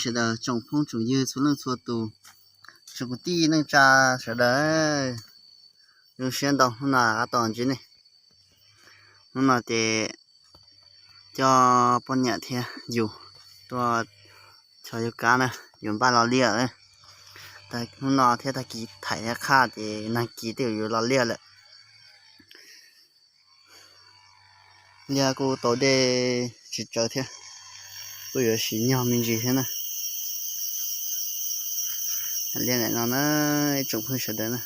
Sawv daws tsoom phooj tsoom ywg txhua leej txhua tus, tsoom kwv tij neej tsa sawv daws, zoo siab ntau hnub no rov qab tau ntsib nej. Hnub no ces coj poj niam thiab yus tuaj txog yub kab na, yuav npaj los liaj. Hnub no thiab tag kis thaim thiab qhaj ces nag kis twb yuav los liaj lawm. Liaj kuj tau dej tsis tsawv thiab, kuj yuav siv nyog me ntsis thiab na. Liaj ntawm no na, ib tsoom phooj sawv daws na,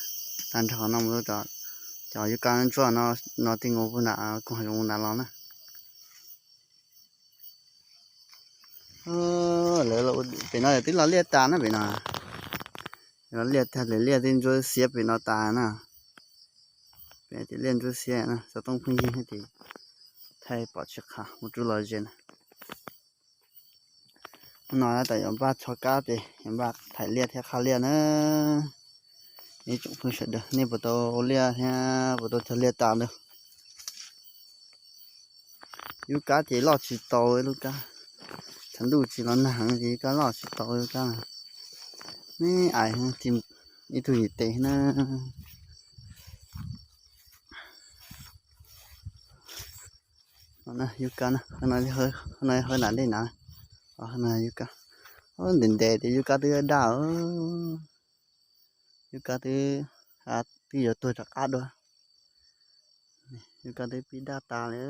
tag nrho no mus rau cov yub kab ntsuab no, no tej nkaus puag nram koog hav zoov nrad los na. Lawv pem no twb los liaj tas na pem no. Los liaj tag lawm, liaj twb ntsuab xiab pem no tas na. Pem ces liaj ntsuab xiab na, xov tooj pheej yig ces thaij pom tsis qha mus rub los ze na. Hnub no tab tom yuav npaj txhos kab ces yuav npaj thaim liaj thiab qhaj liaj na. Ib tsoom phooj sawv daws, nej puas tau liaj thiab puas tau cog liaj tas lawm? Yub kab ces loj tsis tau lub kab, tshav ntuj tsis los nag heev ces yub kab loj tsis tau lub kab. Me ais ib tug yim tes na. Yub kab na, hawv nram dej na, yub kab, ntev ntev ces yub kab twb daj, yub kab twb, twb yuav tuag rov qab dua. Yub kab twb pib daj tas li.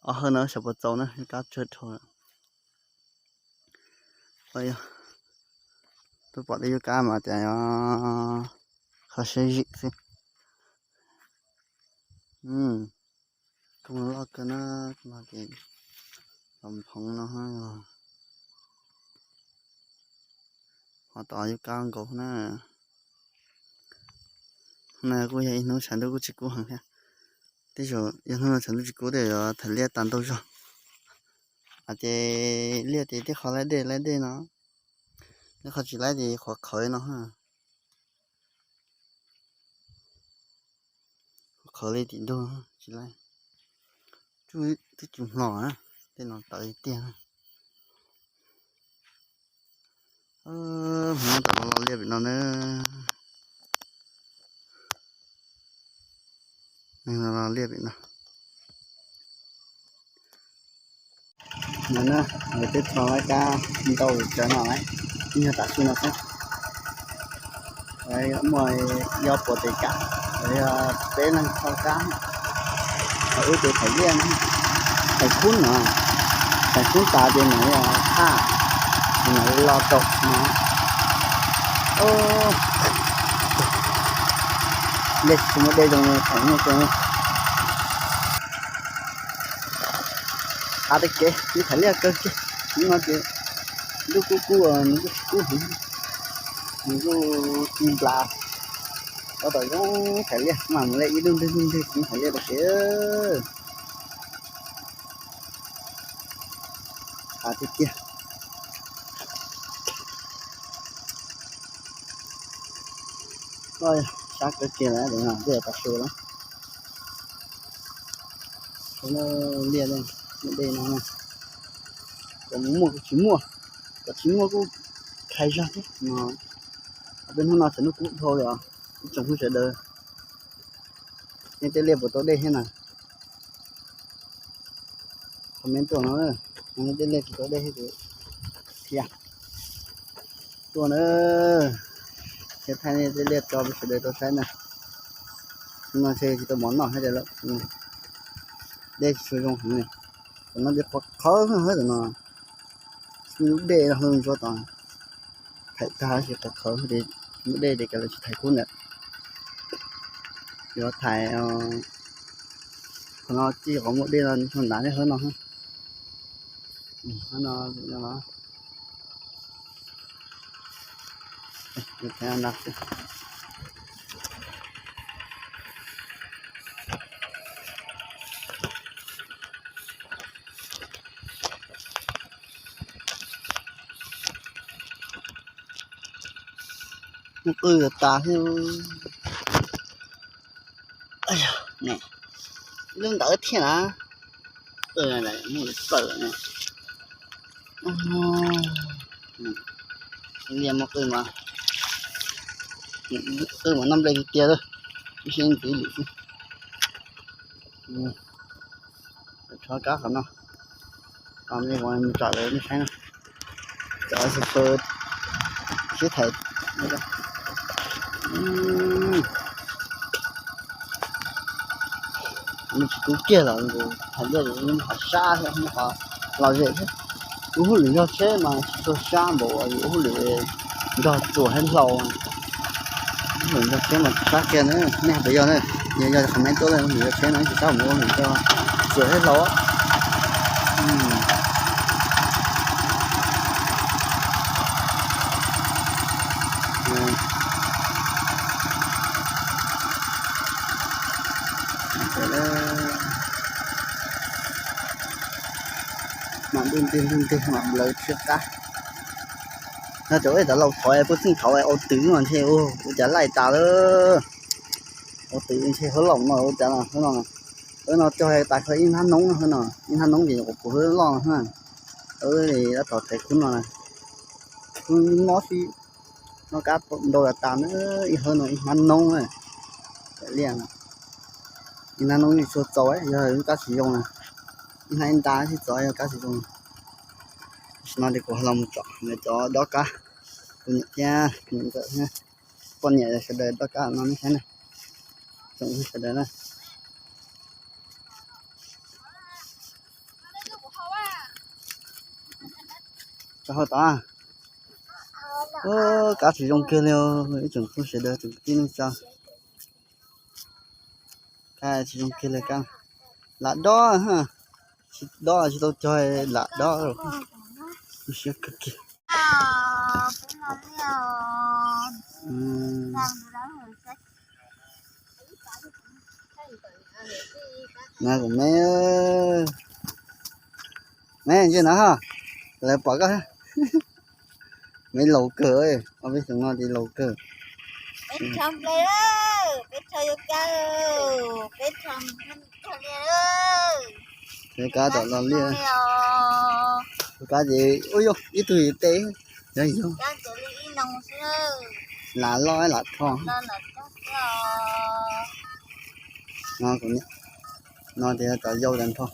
Ob hawv no xyov puas txaus na, yub kab tsawg dhau. Yog tuaj pom tej yub kab mas cas yog qhov siab zim xwb. Koog loj kawg na, koog loj ces los phoov no. Ho tod yub kab nkaus na. Hnub no kuj yog ib hnub tshav ntuj kuj tsis kub heev thiab. Tej zaum yog hnub no tshav ntuj tsis kub tej yuav thaim liaj tas ntau zog. Ces liaj ces tej qhov laib dej laib dej no, tej qhov tsis laib ces qhuav qhawv no. Qhawv li tim ntug tsis laib, twb tsis hlo na, tej no tawv tiag. Hmoob tau los liaj pem no na. Los liaj pem no. No na, lawv twb tho lawv kab ntau tsawv no lawm, ib nyuag tam sim no xwb. Muaj ob puas tes kab, yog peb leeg tho kab, wb tus thaum liaj na, thaum kub no, thaum kub tas ces nws yog thaj, nws los rau no. Dej tsis muaj dej zoo thaum no. Av tag kev, wb thaum liaj kawg kiag, hnub no ces ntuj kub kub, nws kuj tsis kub heev, nws kuj ci nplas. Tab tom zoo thaum liaj, mam mus liaj ib lub ntwg lub ntwg, thaum liaj tag kev. Av tiag tiag. Sab kawg kiag lawm, dej tas su lawm. Liaj, dej no, kom muaj kuj tsis muaj, kom tsis muaj kuj khais zog thiab no. Peb hnub no tshav ntuj kub dhau li os, ib tsoom phooj sawv daws. Nej tej liaj puas tau dej thiab na? Comment tuaj no, nej tej liaj puas tau dej thiab ces thiaj tuaj na. Thiab thaij nej tej liaj tso peb sawv daws tau saib na. No ntshe tsis tau mov noj thiab lawm. Dej tsis tshua zoo heev li. Tam no ces qhuav qhawv heev tam no. Lub dej ntsuab tod, thaim tag tab sis qhuav qhawv, lub dej ces kav lawv tsis thaim kub ntawm. Yuav thaim qhov no txij qhov muaj dej no nrog nrad nej hawb no. Hawb no los. Muaj qwj tas thiab. Ib lub ntawd thiab na. Muaj lawv txawm na. Liaj muaj qwj mas, qwj mas noj nplej tiag tiag lawm, ib seb ntxiv lwm xwb. Rho kab qhov no, mus tsam lawv nej saib na, tsam xwb sib tham. Nws tsis kub kiag los nws hais tias nws qhov sab thiab nws qhov lom zem thiab. Ua hauj lwm yog tsheb mas tsis tshua sab npaum ua hauj lwm nrog txuas thiab hlau. Ua hauj lwm yog tsheb mas tsis sab kiag na, nej hais tias yog na, yog yog qhov me tuaj lawm ua hauj lwm yog tsheb no tsis sab npaum ua hauj lwm nrog txuas thiab hlau. Mam ntuj ntig ntuj ntig mam nplawv tshiab qab. No cov ej tav laus thov puag txeej thov ua twv no ntshe ua cas laij tas lawm. Ua twv ntshe hauv loos no ua cas no, hauv no cog tas kho ib hnab noob no, ib hnab noob ces nyuam qhuav puv hauv loj no. Dab tom tes kub no, mob xwb, noj kab ntau tas tas na, ib hauv no ib hnab noob na. Liaj, ib hnab noob yeej txhua txaus yog lub kab tsis zoo na, ib hnab ib nta tsis txaus yog kab tsis zoo. Tam sim no ces kuv ho los mus tsom lawv cov dob kab, kuv niam thiab kuv niam ntxawm thiab poj niam sawv daws dob kab no nej saib na, tsoom sawv daws na. Tso hau tod, kab tsis zoo kiag li, ib tsoom phooj sawv daws tsoom kwv tij neej tsa. Kab tsis zoo kiag li, kab lam dob, tsis dob tsis tau cog lam dob. Siab kawg kiag. Na kuv me, me ntsia no, lawv pom koj, me laus kawg, ob peb xyoos no ces laus kawg. Peb rho nplej, peb rho yuav kab, peb rho kab tom los liaj. Kab ces ub yog ib tug tes, yog yog lam loj lam rho. No ces cov yau tas nrho.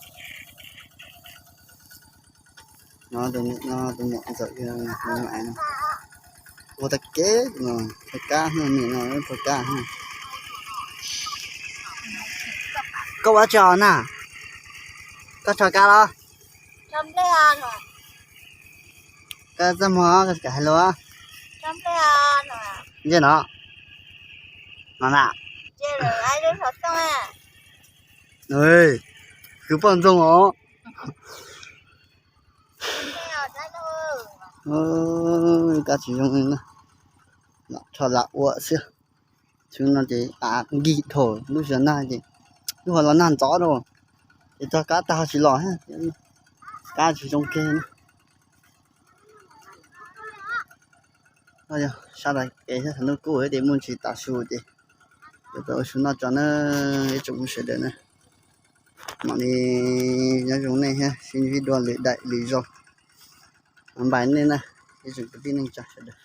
No tus niam ntxawm ua tag kev, thau kab, niam no thau kab. Koj ua tsi os na? Koj rho kab los? Koj txaj muag, koj tsis kam hais lus. Ntsia no, no na. Kwv poj ntxoog os. Kab tsis zoo li na, lam rho lam ua xwb. Xyoo no ces av nkig dhau, lub sij hawm nag ces lub hauv los nag ntxov rau, ces txog kab tag ho tsis los, kab tsis zoo kiag na. Sab laj kev thiab thaum ntej kuj ces muaj ntsis tav su ces yuav tau ua su noj tso na, ib tsoom sawv daws na. Mam li nyob zoo nej thiab, sib ntsib dua lwm daim lwm zaus. Npaj nej na, ib tsoom kwv tij neej tsa sawv daws.